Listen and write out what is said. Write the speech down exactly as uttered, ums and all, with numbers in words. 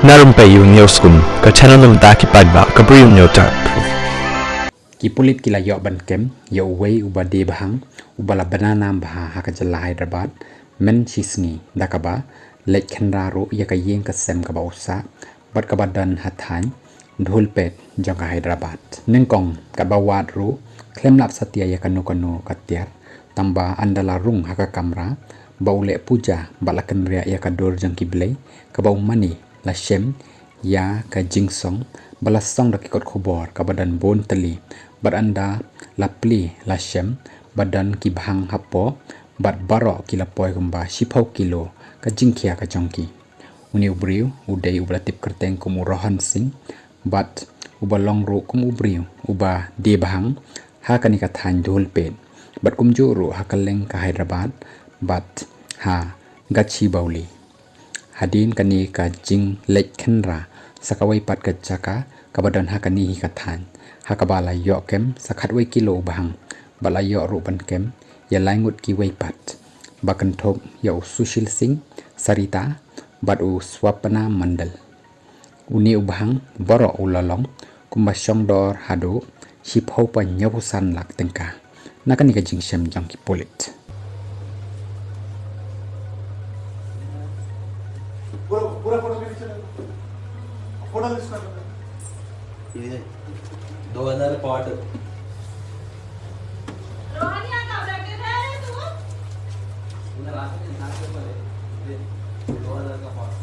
Na rympei ïa u News Kum, ka channel na bynta ki paidbah ka Bri u Newtap. Ki pulit ki la ïoh ban kem ïa uwei uba die bhang uba la bna nam bha ha ka jylla Hyderabad mynshisngi da kaba leit khynra ruh ïa ka ïing ka sem kaba u sah bad kaba don ha thaiñ Dhulpet jong ka Hyderabad. Nyngkong katba wad ruh khlem lap satia ïa kano kano ka tiar, tangba ynda la rung ha ka kamra ba u leh puja bad la kynriah ïa ka dur jong ki blei, kaba u mane la shem ïa ka jingsong ba la song da ki kot khubor kaba don bun tylli, bad ynda la plie la shem ba don ki bhang hapoh bad baroh ki la poi kumba shiphew kilo ka jingkhia ka jong ki. Une u briew u dei uba la tip kyrteng kum u Rohan Singh bad uba long ruh kum u briew uba die bhang ha kane ka thaiñ Dhulpet bad kumjuh ruh ha kylleng ka Hyderabad bad ha Gachibowli. Hadien kane ka jingleit khynra sa kawei pat ka jaka kaba don ha kane hi ka thaiñ, ha kaba la ïoh kem sa khatwei kilo u bhang bad la ïoh ruh ban kem ïa lai ngut kiwei pat, ba kynthup ïa u Sushil Singh, Sarita bad u Swapna Mandal. Une u bhang baroh u la long kumba shong dor haduh shiphew phra hynñiewphew san lak tyngka, na kane ka jingshem jong ki pulit. ये दो हज़ार पाँच। दो हज़ार का पाँच।